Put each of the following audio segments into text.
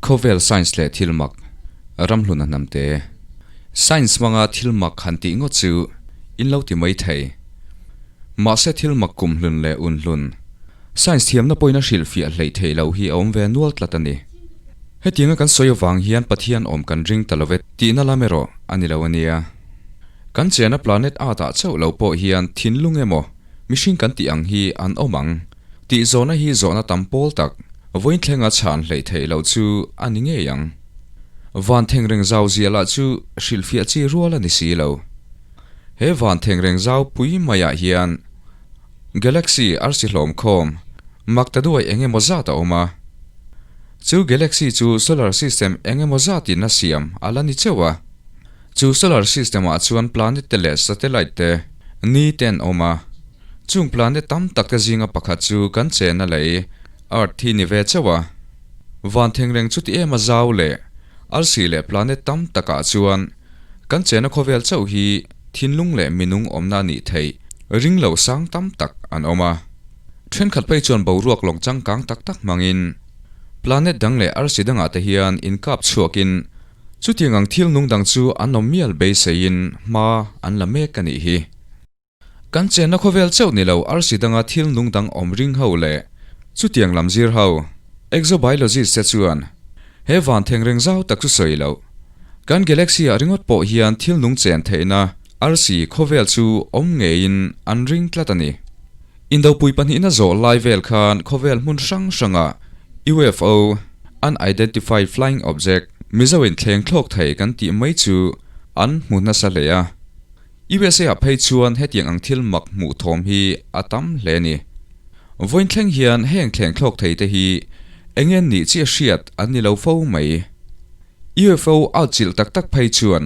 Khawvel science leh thil mak, ramhluna hnamte. Science hmanga thil mak han tih ngawt chu in lo ti mai thei. Mahse thil mak kumhlun leh unhlun, science thiamna pawhin a hrilhfiah hleih theih loh hi a awm ve nual tlat a ni. Hetianga kan sawi avang hian Pathian awm kan ring ta lo ve tihna lam erawh a ni lo a nia. Kan chena planet Earth ah chauh lo pawh hian thinlung emaw mihring kan tih ang hi an awm ang tih zawhna hi zawhna tam pawl tak vawiin thlenga chhan hleih theih loh chu a ni ngei ang. Van thengreng zau zia lah chu hrilhfiah chi rual a ni si lo. He van thengreng zau pui maiah hian galaxy arsi hlawm khawm mak ta duai eng emaw zat a awm a. Chu galaxy chu solar system eng emaw zatin a siam a la ni chauh a. Chu solar system ah chuan planet te leh satellite te, ni te an awm a. Chung planet tam tak te zinga pakhat chu kan chena lei, Earth, hi ni ve chauh a. Van thengreng chuti em a zau leh arsi leh planet tam takah chuan kan chena khawvel chauh hi thinlung leh minung awmna a nih theih ring lo sang tam tak an awm a. Thenkhat phei chuan boruak lawng changkang tak tak hmangin planet dang leh arsi dangah te hian inkap chhuakin chutiang ang thil nung dang chu an awm mial beiseiin hma an la mek a nih hi. Kan chenna khawvel chauh ni lo arsi danga thil nung dang awm ring ho leh chutiang lam zir ho, exobiologist te chuan he van thengreng zau tak chu sawi loh. Kan galaxy ah ringawt pawh hian thil nung chen theihna arsi khawvel chu awm ngeiin an ring tlat a ni. Indopui pahnihna zawh lai vel khan khawvel hmun hrang hrangah UFO, Unidentified Flying Object, Mizo in thleng thlawk thei kan tih mai chu an hmu nasa hle a. USA ah phei chuan hetiang ang thil mak hmuh thawm hi a tam hle a ni. Vawiin thleng hian heng thleng thlawk thei te hi eng nge nih chiah hriat an ni lo fo mai. UFO out chilh tak tak phei chuan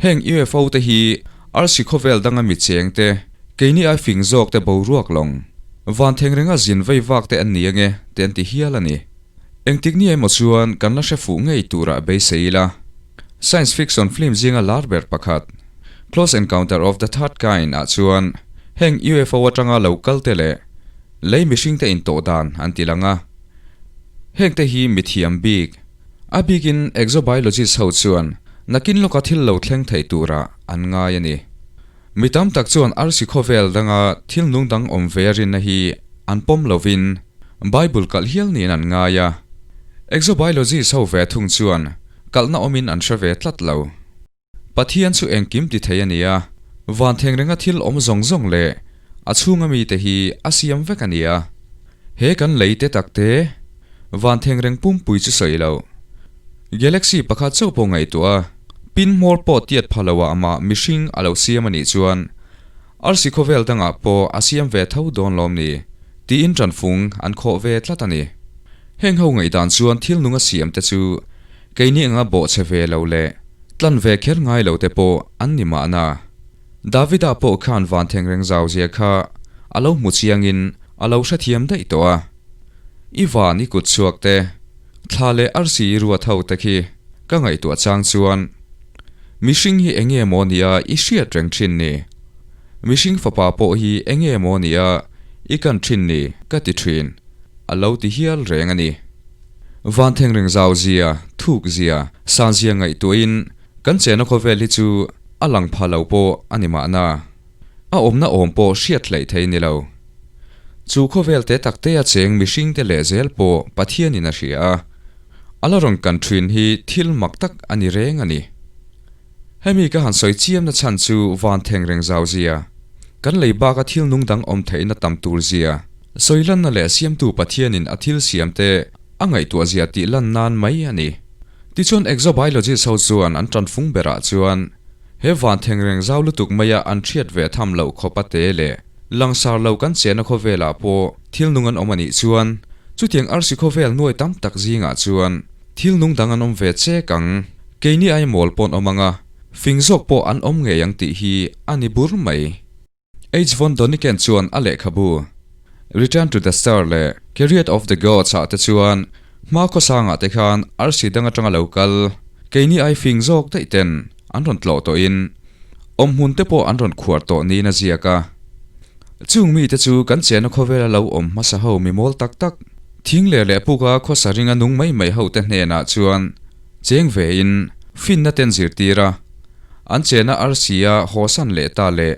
heng UFO te hi arsi khawvel danga mi cheng te, keini ai fing zawk te boruak lawng, van theng renga zin vei vak te an ni ange te an ti hial a ni. Engtik ni emaw chuan kan la hre fuh ngei turah beisei ila. Science fiction film zinga lar ber pakhat. Close Encounter of the Third Kind ah chuan heng UFO atanga lo kal te leh lei mihring te intawh dan an ti lang a. Heng te hi mithiam bik, a bikin exobiologist ho chuan nakin lawka thil lo thleng thei turah an ngai a ni. Mi tam tak chuan arsi khawvel danga thil nung dang awm ve a rinna hi an pawm lovin Bible kalh hial niin an ngai a. Exobiologist ho ve thung chuan kalhna awmin an hre ve tlat lo. Pathian chu engkim ti thei a ni a, van theng renga thil awm zawng zawng leh a chhunga mite hi a siam vek a ni a. He kan lei te tak te, van theng reng pumpui chu sawi loh. Galaxy pakhat chauh pawh ngaihtuah a, pin hmawr pawh tiat pha loah amah mihring a lo siam a nih chuan arsi khawvel dangah pawh a siam ve tho dawn lawm ni tiin tanfung an khawh ve tlat a ni. Heng ho ngaihdan chuan thil nung a siam te chu Keini anga bawhchhe ve lo leh tlan ve kher ngai lo te pawh an ni mahna. Davida pawh khan van thengreng zau zia kha a lo hmu chiangin a lo hrethiam daih tawh a. I van i kut chhuak te, thla leh arsi i ruat ho te khi ka ngaihtuah chang chuan mihring hi enge maw nia i hriat reng thin ni? Mihring fapa pawh hi enge maw nia i kan thin ni ka ti thin a lo ti hial reng a ni. Van thengreng zau zia, thuk zia, san zia ngaihtuahin kan chena khawvel hi chu a lang pha lo pawh a ni mahna. A awmna awm pawh hriat hleih thei ni lo. Chu khawvel te tak te a cheng mihringte leh zel pawh Pathianin a hria a, a la rawn kan thin hi thil mak tak a ni reng a ni. Hemi ka han sawi chiamna chhan chu van thengreng zau zia, kan lei baka thil nung dang awm theihna tam tur zia, Sawilanna leh siamtu Pathianin a thil siamte a ngaihtuah zia tih lan nan mai a ni. Tichuan exobiologist ho chuan an tanfung berah chuan he van thengreng zau lutuk maia an hriat ve tham loh khawp a te leh langsar lo kan chena khawvelah pawh thil nung an awm a nih chuan chutiang arsi khawvel nuai tam tak zingah chuan thil nung dang an awm ve chek ang. Keini ai mawl pawh an awm ang a, fing zawk pawh an awm ngei ang tih hi a ni bur mai. H. Von Däniken chuan a lehkhabu Return to the Star leh Chariot of the Gods ah te chuan hma khawsangah te khan arsi dang atanga lo kal keini ai fing zawk daih ten an rawn tlawh tawhin awmhmun te pawh an rawn khuar tawh niin a ziak a. Chung mite chu kan chena khawvela lo awm hmasa ho mi mawl tak tak. Thing leh leh puka khawsa ringa nung mai mai hote hnenah chuan cheng vein finna ten zirtir a, an chena arsia hawsan leh ta leh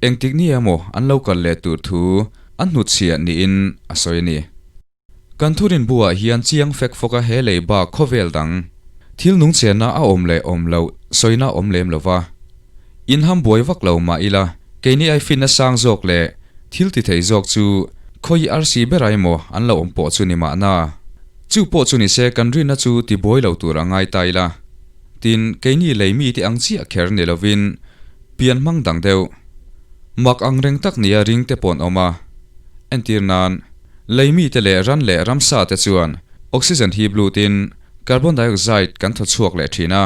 engtik ni emaw an lo kal leh tur thu an hnutchhiah niin a sawi a ni. Kan thurin buah hian chiang fek fawka he lei bak khawvel dang thil nung chenna a awm leh awm loh sawina awm lem lo va. In ham buai vak lo mah ila, keini ai finna sang zawk leh thil ti thei zawk chu khawi arsi ber emaw an lo awm pawh chu ni mahna. Chu pawh chu nise kan rinna chu ti buai lo tur a ngai ta ila. Tin, keini lei mite ang chiah kher ni lovin pian hmang dang deuh. Mak ang reng tak nia ring te pawh an awm a. Entir nan, lei mite leh ran leh ramsa te chuan oxygen hip lutin carbon dioxide kan thaw chhuak leh thin a.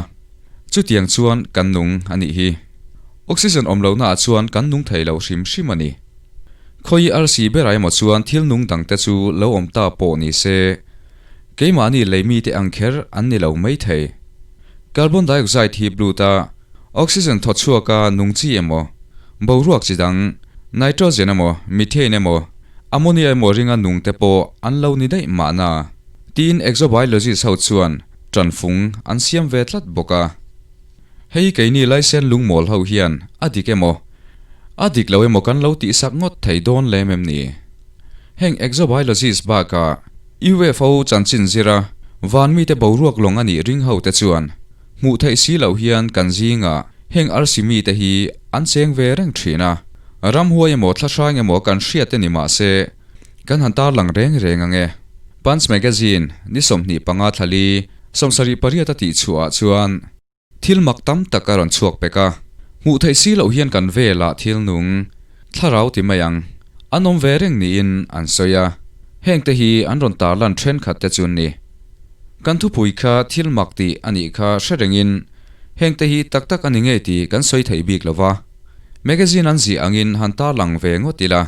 Chutiang chuan kan nung a nih hi. Oxygen awm lohnaah chuan kan nung thei lo hrim hrim a ni. Khawi arsi berah emaw chuan thil nung dangte chu lo awm ta pawh ni se, keimahni lei mite ang kher an ni lo mai thei. Carbon dioxide hi blut a, oxygen thaw chhuaka nung chi emaw, boruak chi dang, nitrogen emaw, methane emaw, ammonia emaw ringa nung te pawh an lo ni daih mahna, tiin exobiologist ho chuan Ṭanfung an siam ve tlat bawk a. Hei keini laisen lungmawl ho hian a dik emaw, a dik lo emaw kan lo tihsak ngawt thei dawn lem em ni? Heng exobiologist bakah UFO chanchin zira van mite boruak lawng a nih ring ho te chuan hmuh theih si loh hian kan zingah heng arsi mite hi an cheng ve reng thin a. Ramhuai emaw thlahrang emaw kan hriat te ni mah se, Kan han tarlang reng reng ang e. Punch Magazine ni 25 thlali 78 a tih chhuah ah chuan thil mak tam tak a rawn chhuak pek a. Hmuh theih si loh hian kan velah thil nung, thlarau ti mai ang, an awm ve reng niin an sawi a. Heng te hi an rawn tarlan thenkhat te chu ni. Kan thupui kha thil mak tih a nih kha hre rengin heng te hi tak tak a ni ngei tih kan sawi theih bik lo va. Magazine an ziah angin han tarlang ve ngawt ila.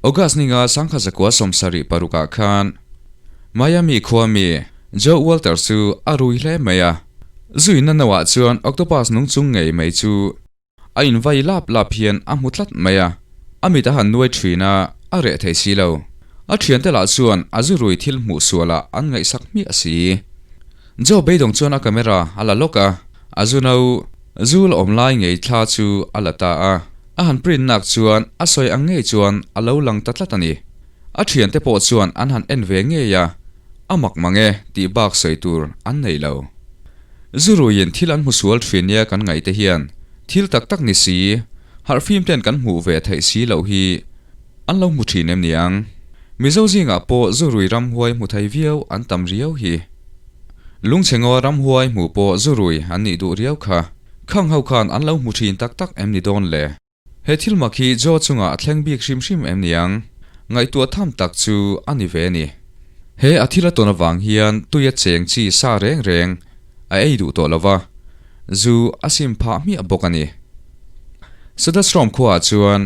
August ninga sangkha zakua 76 ah khan Miami khua mi Joe Walter chu a rui hle mai a. Zuina no ah chuan octopus nung chung ngei mai chu a invai lap lap hian a hmu tlat mai a. A mit a han nuai thin a, a reh thei si lo. A thiante lah chuan a zu rui thil hmuh sualah an ngaihsak hmiah si. Joe beidawng chuan a camera a la lawk a, a zu no zu la awm lai ngei thla chu a la ta a. A han print nak chuan a sawi ang ngei chuan a lo lang ta tlat a ni. A thiante pawh chuan an han en ve ngei a, a mak mang e tih bak sawi tur an nei lo. Zuruiin thil an hmu sual thin nia kan ngaihte hian thil tak tak ni si, harhfim ten kan hmuh ve theih si loh hi an lo hmu thin em ni ang? Mizo zingah pawh zurui ramhuai hmu thei viau an tam riau hi. Lungchhe ngaw ramhuai hmuh pawh zurui an nih duh riau kha. Khang ho khan an lo hmu thin tak tak em ni dawn le? He thil mak hi Joe chungah a thleng bik hrim hrim em ni ang? Ngaihtuah tham tak chu a ni ve a ni. He a thil a tawn avang hian tui a cheng chi sa reng reng a ei duh tawh lo va, zu a sim phah hmiah bawk a ni. Sudastrom khuaah chuan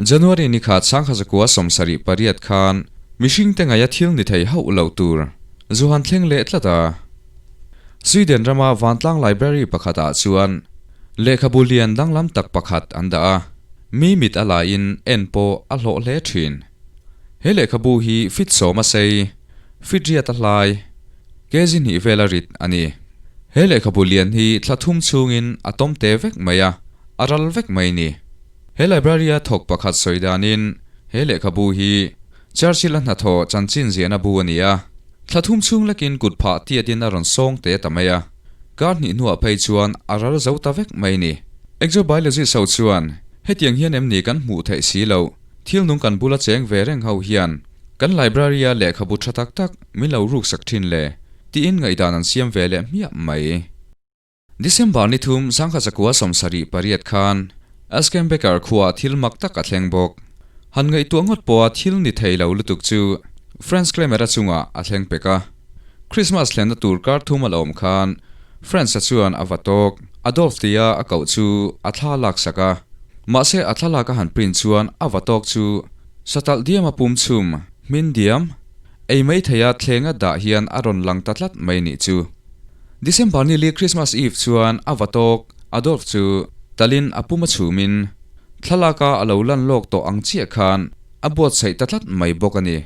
January ni khat 1978 khan mihringte ngaia thil ni thei hauh loh tur zu han thleng leh tlat a. Sweden rama vantlang library pakhatah chuan lehkhabu lian danglam tak pakhat an dah a, mi mit a laiin en pawh a hlawh hle thin. He lehkhabu hi fit sawm a sei, fit riat a hlai, kg hnih vela rit a ni. He lehkhabu lian hi thla thum chhungin a tawm te vek mai a, a ral vek mai ni. He library-a thawk pakhat sawi danin he lehkhabu hi Churchill-a hnathawh chanchin ziahna bu a ni a. Thla thum chhung lekin kut phah tiatin a rawn sawng te ta mai a, kar hnih hnuah phei chuan a ral zo ta vek mai ni. Exobiologist ho chuan, Hetiang hian em ni kan hmuh theih si loh, thil nung kan bula cheng ve reng ho hian kan library-a lehkhabu tha tak tak min lo ruksak thin le, tiin ngaihdan an siam ve leh hmiah mai. December ni thum 1978 khan Askenbecker khuaah thil mak tak a thleng bawk. Han ngaihtuah ngawt pawha thil ni thei lo lutuk chu Franz Klemmer-a chungah a thleng pek a. Christmas thlenna tur kar thum a la awm khan Franz-a chuan a va tawk. Adolf tia a koh chu a thla laksak a. Mahse a thlalak a han print chuan a va tawk chu satalh diam a pum chhum, hmin diam, ei mai theia thlenga dah hian a rawn lang ta tlat mai nih chu. December ni li Christmas Eve chuan a va tawk Adolf chu talin a pum a chhumin thlalaka a lo lan lawk tawh ang chiah khan a buatsaih ta tlat mai bawk a ni.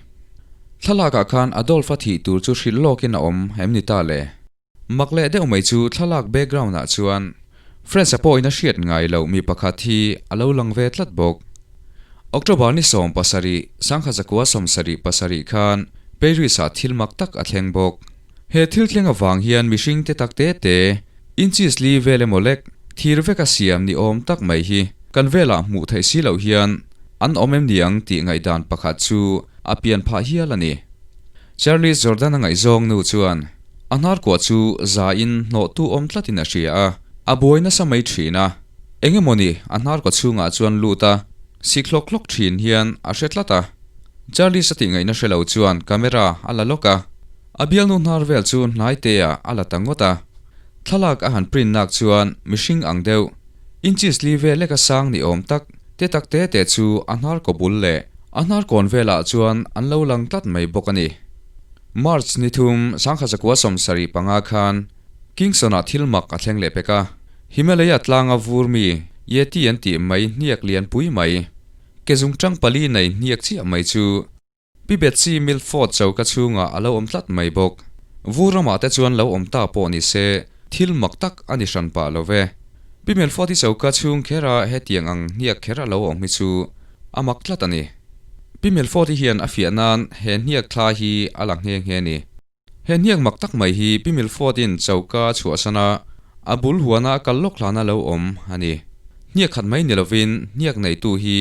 Thlalakah khan Adolf-a thih tur chu hrilh lawkin a awm em ni ta le? Mak leh deuh mai chu thlalak background ah chuan Frantz-a pawhin a hriat ngai loh mi pakhat hi a lo lang ve tlat bawk. October ni 17, sangkhat 77 khan Paris-ah thil mak tak a thleng bawk. He thil thleng avang hian mihring te tak te te, inches li vel emaw lek, thir veka siam ni awm tak mai hi kan velah hmuh theih si loh hian an awm em ni ang tih ngaihdan pakhat chu a pian phah hial a ni. Charles Jordan-a ngaihzawng nu chuan a hnarkuah chu zain hnawhtu awm tlatin a hria a, a buai nasa mai thin a. Eng emawni a hnarkaw chhungah chuan lut a, sik hlawk hlawk thin hian a hre tlat a. Charles a tih ngaihna hre lo chuan camera a la lawk a, a bialnu hnar vel chu hnai te ah a la ta ngawt a. Thlalak a han print nak chuan mihring ang deuh, inches li vel leka sang ni awm tak te tak te te chu a hnarkaw bul leh a hnarkawn velah chuan an lo lang tlat mai bawk a ni. March ni thum 1975 khan Kingston-ah thil mak a thleng leh pek a, Himalaya tlanga vur mi Yeti an tih mai hniak lian pui mai, ke zungtang pali nei hniak chiah mai chu Pi Betsy Milford choka chhungah a lo awm tlat mai bawk. Vur ramah te chuan lo awm ta pawh ni se, thil mak tak a ni hran pah lo ve. Pi Milford-i choka chhung khera hetiang ang hniak kher a lo awm hi chu a mak tlat a ni. Pi Milford-i hian a fiah nan he hniak thla hi a la nghe nghe ni. He hniak mak tak mai hi Pi Milford-in choka a chhuahsan a, a bul huana a kal lawk hlana lo awm a ni. Hniak khat mai ni lovin hniak neitu hi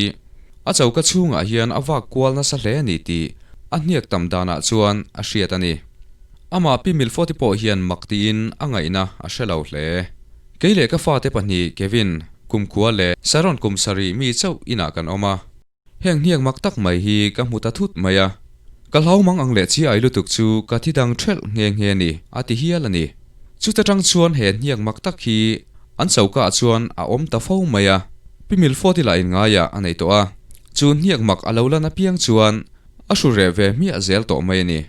a choka chhungah hian a vak kual nasa hle a ni tih a hniak tam danah chuan a hriat a ni. Amah Pi Milford-i pawh hian mak tiin a ngaihna a hre lo hle. Kei leh ka fate pahnih Kevin kumkhua leh Sharon kum sarih mi chauh inah kan awm a. Heng hniak mak tak mai hi ka hmu ta thut mai a, ka hlau mang ang leh chi ai lutuk chu ka thi dang thelh nghe nghe ni a ti hial a ni. Chuta tang chuan he hniak mak tak hi an choka ah chuan a awm ta fo mai a, Pi Milford-i lah in ngaiah a nei tawh a, chu hniak mak a lo lan apiang chuan a hru reh ve hmiah zel tawh mai a ni.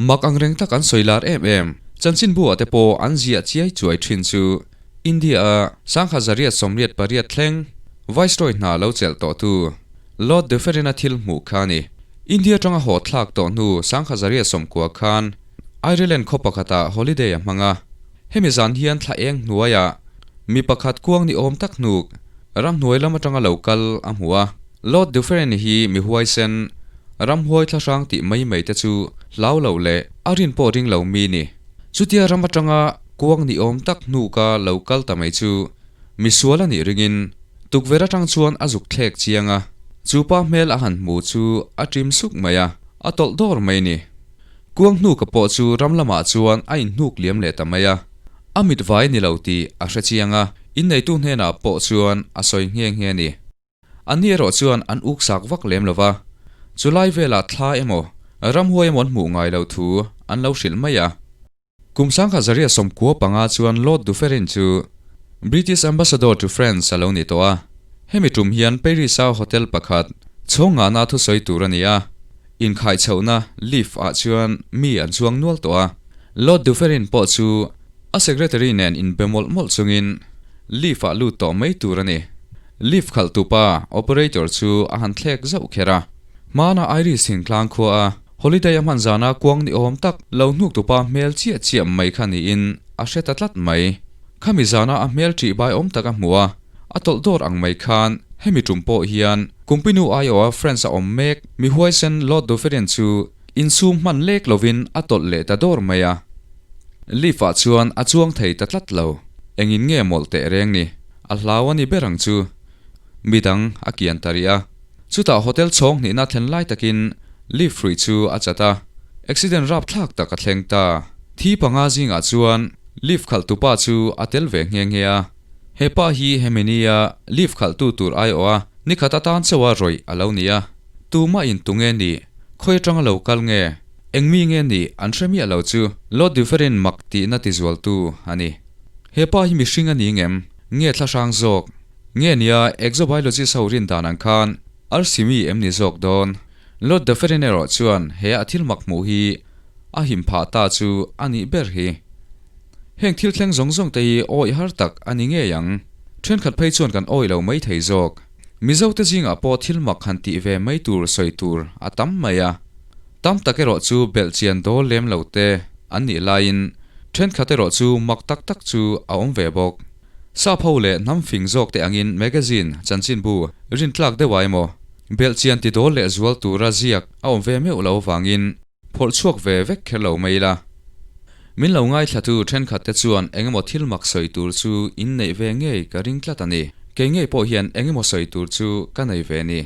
Mak ang reng tak an sawi lar em em, chanchinbu ah te pawh an ziah chiai chuai thin chu India a 1988 thleng Viceroy hna lo chelh tawh tu Lord Dufferin-a thil hmuh kha a ni. India atanga haw thlak tawh hnu 1990 khan Ireland khaw pakhatah holiday a hmang a, hemi zan hian thla eng hnuaiah mi pakhat kuang ni awm tak hnuk ramhnuai lam atanga lo kal a hmu a. Lord Dufferin hi mi huaisen, ramhuai thlahrang tih mai mai te chu hlau lo leh a rin pawh ring lo mi ni. Chutia ram atanga kuang ni awm tak hnuka lo kal ta mai chu mi sual a nih ringin tukverh atang chuan a zuk thlek chiang a, chu pa hmel a han hmu chu a ṭim suk mai a, a tawlh dawr mai ni. Kuang hnuka pawh chu ram lamah chuan a inhnuk liam leh ta mai a, a mit vai ni lo tih a hre chiang a, inneitu hnenah pawh chuan a sawi nghe nghe a ni. Anni erawh chuan an uk sak vak lem lo va, chu lai velah thla emaw, ramhuai emaw an hmuh ngai loh thu an lo hrilh mai a. Kum 1995 chuan Lord Dufferin chu British Ambassador to France a lo ni tawh a, hemi tum hian Paris-a hotel pakhat chhawng ngahna thusawi tur a ni a, inkhaichhohna, lift, ah chuan mi an chuang nual tawh a. Lord Dufferin pawh chu a secretary nen inbe mawlh mawlh chungin lift ah lut tawh mai tur a ni. Lift khalh tupa, operator, chu a han thlek zauh kher a. Hmana Irish thingtlang khua a holiday a hman zana kuang ni awm tak lo hnuk tupa hmel chiah chiah mai kha niin a hre ta tlat mai. Khami zana a hmel ṭih bai awm tak a hmu a, a tawlh dawr ang mai khan hemi ṭum pawh hian Kumpinu aiawha France a awm mek mi huaisen Lord Dufferin chu insum hman lek lovin a tawlh leh ta dawr mai a. Lift ah chuan a chuang thei ta tlat lo. Engin nge mawlh teh reng ni? A hlau a ni ber ang chu. Midang a kian ta rih a. Chutah hotel chhawng hnihna thlen lai takin lift hruih chu a chat a. Accident rapthlak tak a thleng ta. Thi panga zingah chuan lift khalh tupa chu a tel ve nghe nghe a. He pa hi hemi nia lift khalhtu tur aiawh a nikhat atan chauha rawih a lo ni a. Tumah in tunge nih? Khawi atanga lo kal nge? Eng mi nge nih an hre miah lo chu Lord Dufferin mak tihna tizualtu a ni. He pa hi mihring a ni ngem? Nge thlahrang zawk? Nge nia exobiologist ho rin dan ang khan arsi mi em ni zawk dawn? Lord Dufferin erawh chuan he a thil mak hmuh hi a him phah ta chu a nih ber hi. Heng thil thleng zawng zawng te hi awih har tak a ni ngei ang. Thenkhat phei chuan kan awih lo mai thei zawk. Mizote zingah pawh thil mak han tih ve mai tur sawi tur a tam mai a. Tam tak erawh chu belhchian dawl lem lo te an nih laiin thenkhat erawh chu mak tak tak chu a awm ve bawk. Sap ho leh hnam fing zawk te angin magazine, chanchinbu, rintlak deuh ah emaw belhchian ti dawl leh zual tura ziak a awm ve meuh lo avangin phawrh chhuak ve vek kher lo mai ila. Min lo ngaithlatu thenkhat te chuan engemaw thil mak sawi tur chu in neih ve ngei ka ring tlat a ni. Kei ngei pawh hian engemaw sawi tur chu ka nei ve ni.